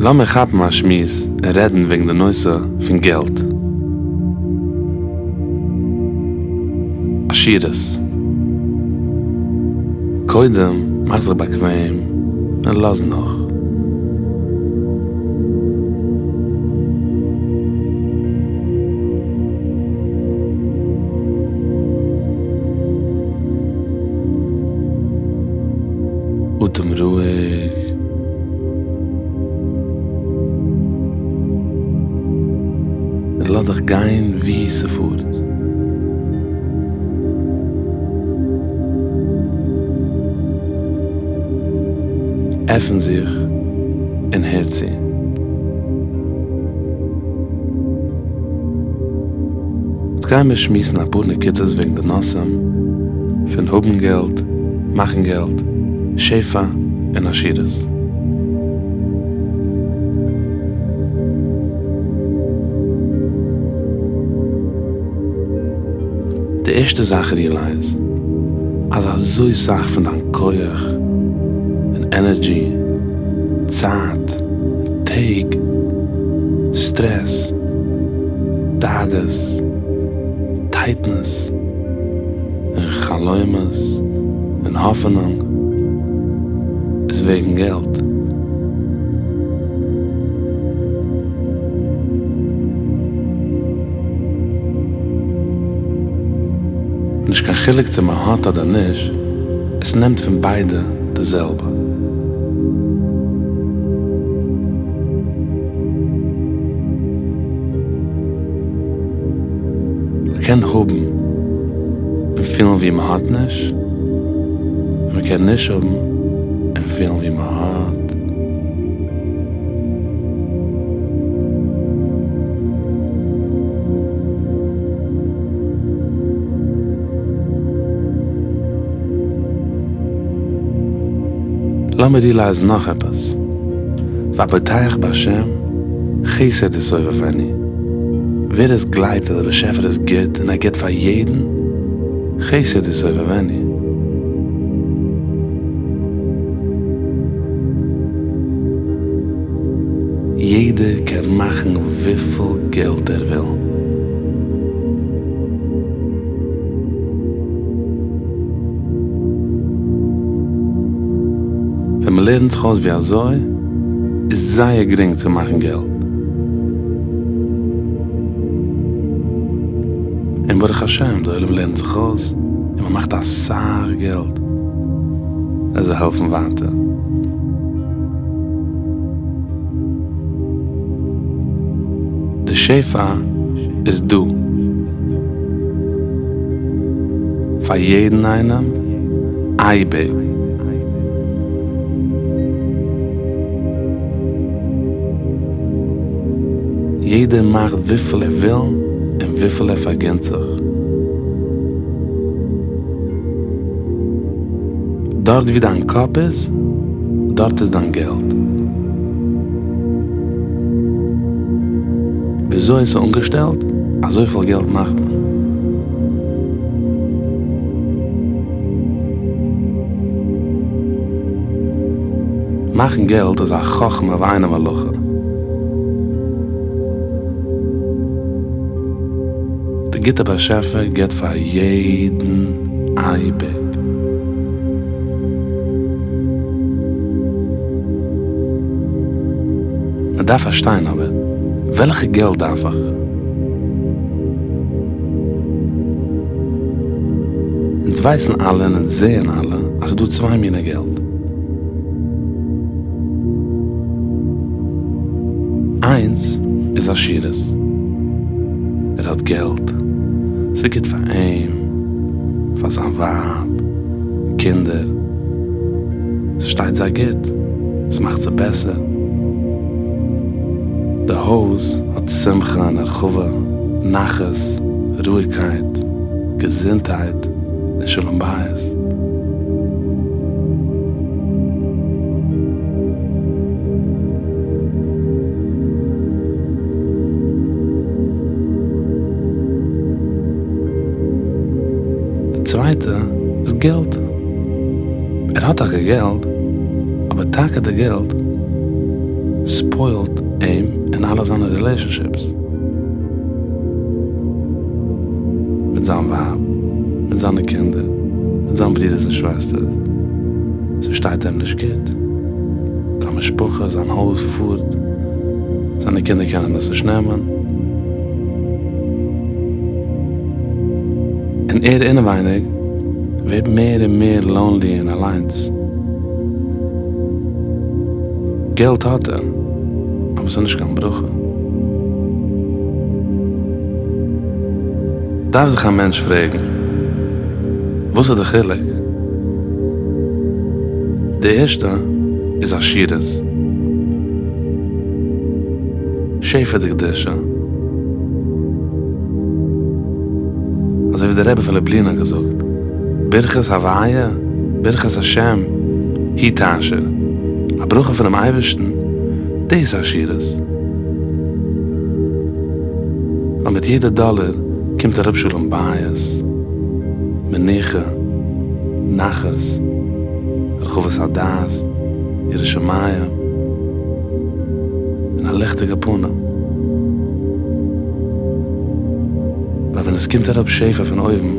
לאמיר כאפן א שמועס און רעדן וועגן די נושא פון געלט. עשירות. קודם מאך זיך באקוועם און לאז נאך. אטעם רואיג. און לאז דיך גיין וואו ס'פארט. עפן זיך און הער צו. יעצט גייען מיר שמועסן אפאר נקודות וועגן די נושאים פון האבן געלט, מאכן געלט, שפע און עשירות. די ערשטע זאך realize אז אזוי סאך פון דיין כח און energy, צייט, טעג, סטרעס, דאגות, tightness, און חלומות, און האפענונג, איז וועגן געלט. נישט קיין חילוק צו מען האט אדער נישט, עס נעמט פון ביידע די זעלבע. מען קען האבן און פילן ווי מען האט נישט, און מען קען נישט האבן און פילן ווי מען האט. לאמיר realize ן נאך עפעס, והבוטח בהשם חסד יסובבנו, ווער עס גלייבט אז דער באשעפער איז גוט און ער גיבט פאר יעדן, חסד יסובבנו. יעדער קען מאכן וויפיל געלט ער וויל. ווען מען לערנט זיך אויס ווי אזוי, איז זייער גרינג צו מאכן געלט. און ברוך השם די עולם לערנט זיך אויס און מען מאכט אסאך געלט. עס זאל העלפן ווייטער. די שפע איז דא פאר יעדן איינעם אייביג. יעדער מאכט וויפיל ער וויל און וויפיל ער פארגינט זיך. דארט ווי דיין קאפ איז, דארט איז דיין געלט. וויאזוי עס איז אנגעשטעלט, אזויפיל געלט מאכט מען. מאכן געלט איז א חכמה ואינה מלאכה. די גוטע באשעפער גיבט פאר יעדן אייביג. מען דארף פארשטיין אבער, וועלכע געלט דארף איך? אונז ווייסן אלע און אונז זעען אלע אז ס'איז דא צוויי מיני געלט. איינס איז עשירות, ער האט געלט, ס'איז גוט פאר אים, פאר זיין ווייב, קינדער, ס'שטייט זיי גוט, ס'מאכט זיי בעסער, די הויז האט שמחה און הרחבה, נחת, רואיגקייט, געזונטהייט און שלום בית. די צווייטע איז געלט. ער האט טאקע געלט, אבער טאקע די געלט. ספוילט אים אין אלע זיינע רילעישאנשיפס. מיט זיין ווייב, מיט זיינע קינדער, מיט זיין ברודערס און שוועסטערס, ס'שטייט אים נישט גוט. זיין משפחה, זיין הויז פארט, זיינע קינדער קענען עס נישט נעמען. און ער אינעווייניג ווערט מער און מער lonely און אליינס. געלט האט ער, אבער ס'איז נישט קיין ברכה. דארף זיך א מענטש פרעגן, וואס איז די חילוק? די ערשטע איז עשירות, שפע דקדושה, אזוי ווי דער רבי פון לובלין האט געזאגט, ברכת הוויה, ברכת השם, היא תעשיר, א ברכה פונעם אייבערשטן, דאס איז עשירות. ווייל מיט יעדע דאלער קומט אראפ שלום בית, מנוחה, נחת, הרחבת הדעת, יראת שמים, און א ליכטיגע פנים. ווייל ווען עס קומט אראפ שפע פון אויבן,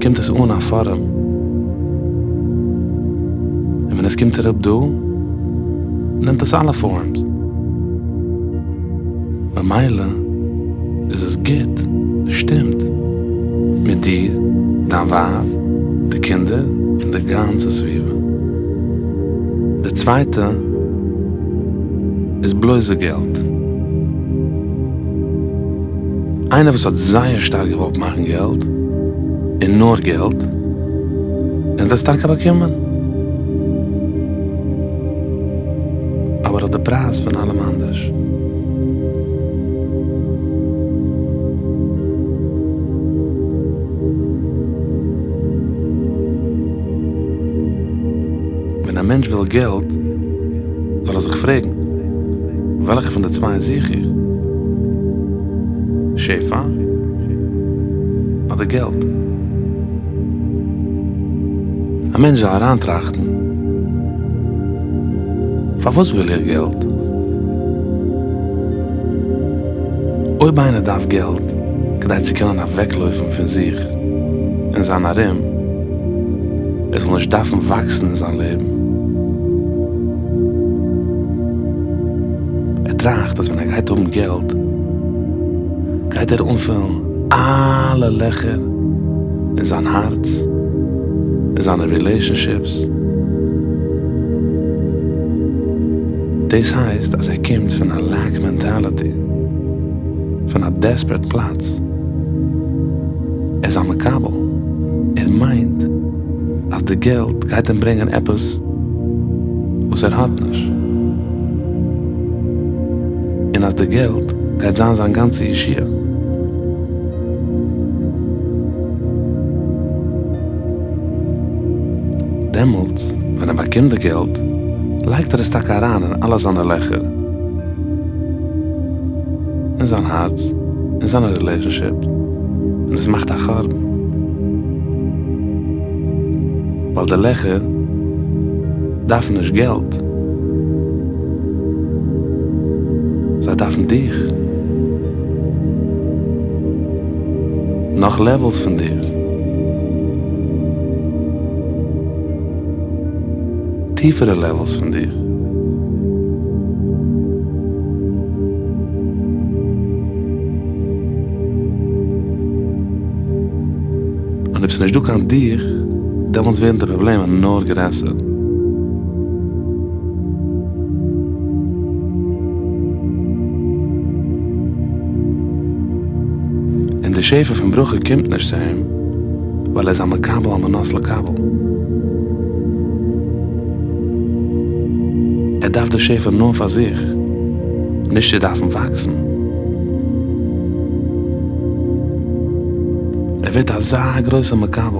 קומט עס אן א פארעם. און ווען עס קומט אראפ דא, נעמט עס אלע forms. ממילא איז עס גוט, עס שטימט מיט דיר, דיין ווייב, די קינדער און די גאנצע סביבה. די צווייטע איז בלויזע געלט. איינער וואס האט זייער שטארק געוואלט מאכן געלט, און נאר געלט, און האט עס טאקע באקומען. אבער אויף די פרייז פון אלעם אנדערש. ווען א מענטש וויל געלט, זאל ער זיך פרעגן, וועלכע פון די צוויי זוך איך? שפע אדער געלט? א מענטש זאל אריינטראכטן, פארוואס וויל איך געלט? אויב איינער דארף געלט כדי צו קענען אוועקלויפן פון זיך און זיין ארום, ער זאל נישט דארפן וואקסן אין זיין לעבן. ער טראכט אז ווען ער גייט האבן געלט גייט ער אנפילן אלע לעכער אין זיין הארץ, אין זיינע relationships. דאס הייסט אז ער קומט פון א lack mentality, פון א desperate פלאץ. ער איז א מקבל, ער מיינט אז די געלט גייט אים ברענגען עפעס וואס ער האט נישט, און אז די געלט גייט זיין זיין גאנצע ישועה. דעמאלטס ווען ער באקומט די געלט לייגט ער עס טאקע אריין אין אלע זיינע לעכער, אין זיין הארץ, אין זיינע relationship, און עס מאכט א חורבן. ווייל די לעכער דארפן נישט געלט, זיי דארפן דיך. נאך levels פון דיר. טיפערע levels פון דיר. און אויב ס'איז נישט דא קיין דיך, דעמאלטס ווערן די פראבלעמען נאר גרעסער. און די שפע פון ברכה קומט נישט צו אים, ווייל ער איז א מקבל על מנת לקבל. ער דארף די שפע נאר פאר זיך, נישט צו דארפן וואקסן. ער ווערט אזא גרויסער מקבל.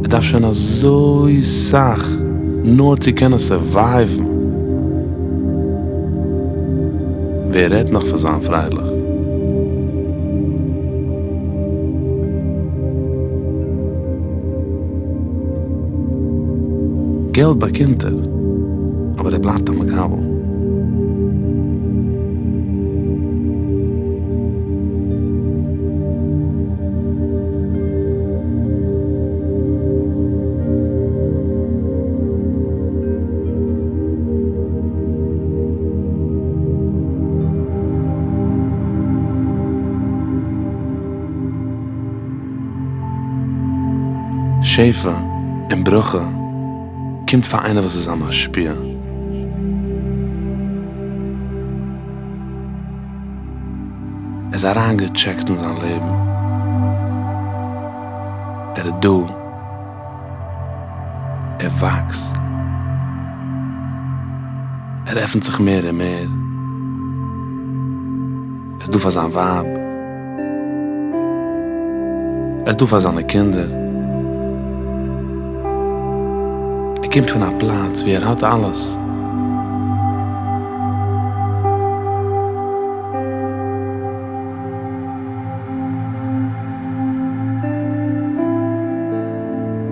ער דארף שוין אזוי סאך נאר צו קענען survive ן. ווער רעדט נאך פון זיין פרייליך. געלט באקומט ער, אבער ער בלייבט א מקבל. שפע און ברכה קומט פאר איינער וואס איז א משפיע. ער איז אריינגעטשעקט אין זיין לעבן. ער איז דא. ער וואקסט. ער עפנט זיך מער און מער. ער איז דא פאר זיין ווייב. ער איז דא פאר זיינע קינדער. ער קומט פון א פלאץ וואו ער האט אלעס.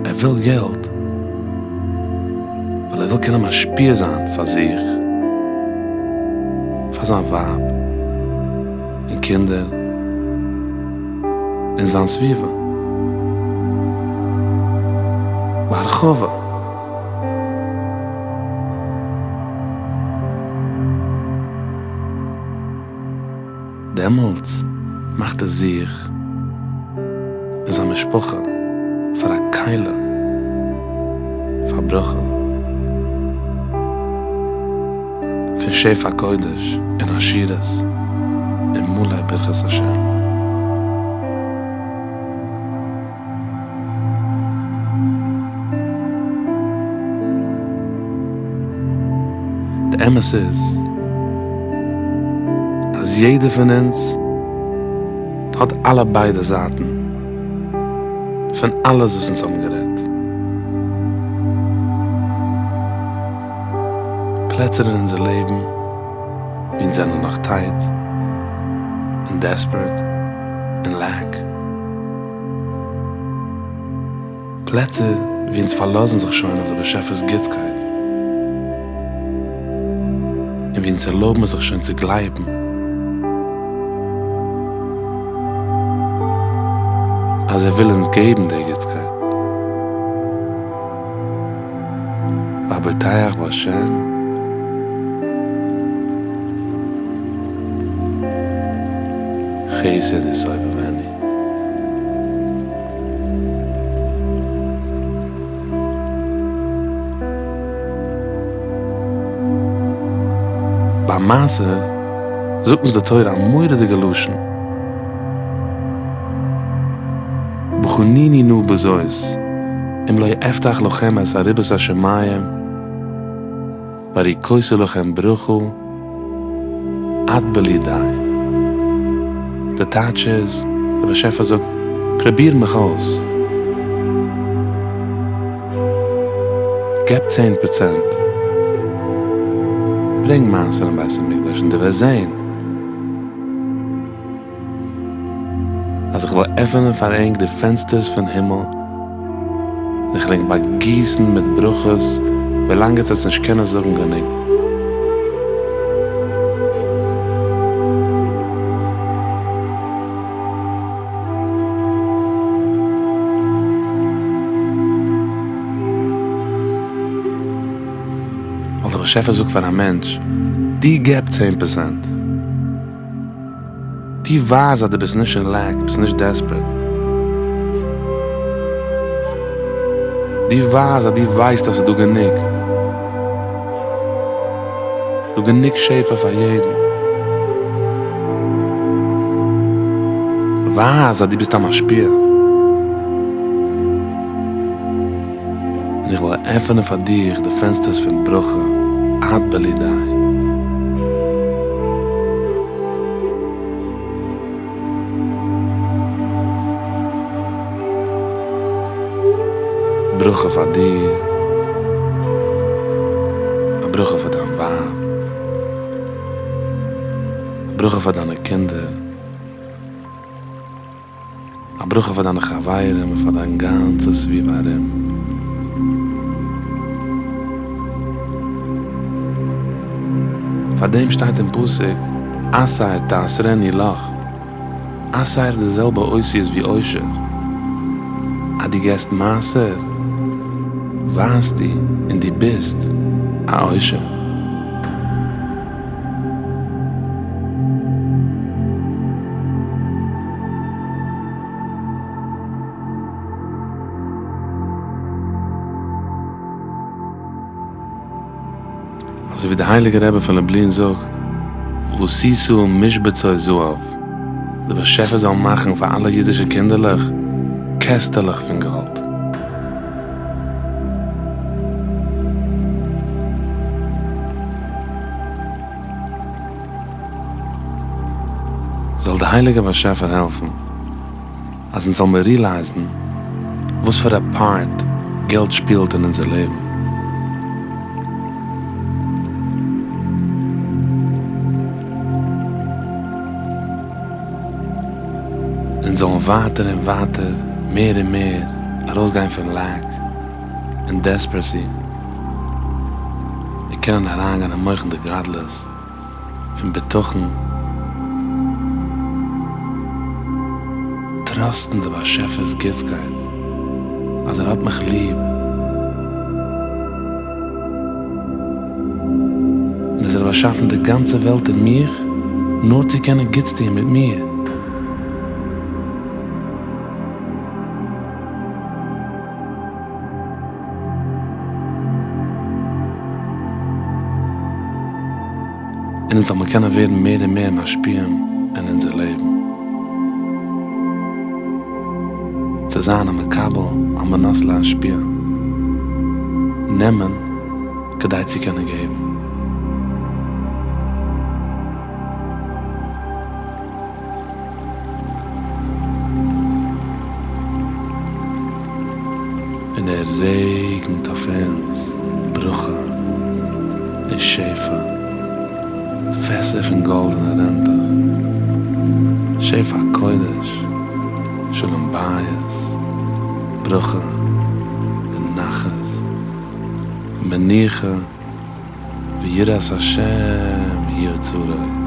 ער וויל געלט ווייל ער וויל קענען משפיע זיין פאר זיך, פאר זיין ווייב און קינדער און זיין סביבה בהרחבה. דעמאלטס מאכט ער זיך און זיין משפחה פאר א כלי פאר ברכה פון שפע קודש און עשירות און מלא ברכת השם. די אמת איז אז יעדער פון אונז האט אלע ביידע זייטן פון אלעס וואס אונז האבן גערעדט. פלעצער אין אונזער לעבן וואו אונז זענען נאך טייט און דעספערעט און לעק. פלעצער וואו אונז פארלאזן זיך שוין אויף די באשעפער'ס גוטסקייט, און וואו אונז ערלויבן זיך שוין צו גלייבן אז ער וויל אונז געבן די גוטסקייט. והבוטח בהשם חסד יסובבנו. ביי מעשר זאגט אונז די תורה א מורא'דיגע לשון, בחנוני נא בזאת, אם לא אפתח לכם את ארובות השמים, והריקותי לכם ברכה עד בלי די. די טייטש איז, דער באשעפער זאגט, פרוביר מיך אויס, געב צען פראצענט, ברענג מעשר אין בית המקדש און דו וועסט זען אז איך וועל עפענען פאר ענק די פענסטערס פון הימל, און איך וועל ענק באגיסן מיט ברכות ווילאנג עטס וועטס נישט קענען זאגן גענוג. ווייל דער באשעפער זאגט פאר א מענטש, דו געב צען פערסענט. דו ווייז אז דו ביסט נישט אין לעק, ביסט נישט דעספערט. דו ווייז אז דו ווייסט אז ס'איז דא גענוג. דא גענוג שפע פאר יעדן. ווייז אז דו ביסט א משפיע. און איך וועל עפענען פאר דיך די פענסטערס פון ברכה עד בלי די. ברכה פאר דיר, א ברכה פאר דיין ווייב, א ברכה פאר דיינע קינדער. א ברכה פאר דיינע חברים און פאר דיין גאנצע סביבה ארום. פאר דעם שטייט אין פסוק עשר תעשרנו לך, עשר איז די זעלבע אותיות ווי עושר, אז דו געסט מעשר ווייזטו און דו ביסט א עושר. אזוי ווי דער הייליגער רבי פון לובלין זאגט, ועשית משבצות זהב, דער באשעפער זאל מאכן פאר אלע אידישע קינדערלעך קעסטעלעך פון גאלד. זאל דער הייליגער באשעפער העלפן. אז אונז זאל מיר רילייזן וואס פאר א פארט געלט שפילט אין אונזער לעבן. אונז זאלן ווייטער און ווייטער מער און מער ארויסגיין פון לעק און דעספערסי און קענען אריינגיין אין מוחין דגדלות. פון בטחון, טראסטן די באשעפער'ס גוטסקייט אז ער האט מיך ליב, און אז ער האט באשאפן די גאנצע וועלט און מיך נאר צו קענען גוטס טון מיט מיר. און אונז זאל מיר קענען ווערן מער און מער משפיעים אין אונזער לעבן, צו זיין א מקבל על מנת להשפיע, נעמען כדי צו קענען געבן. און ער רעגנט אויף אונז ברכה און שפע, פעסער פון גאלדענע רענדלעך, שפע קודש, שלום בית, ברכה און נחת, מנוחה ויראת השם היא אוצרו.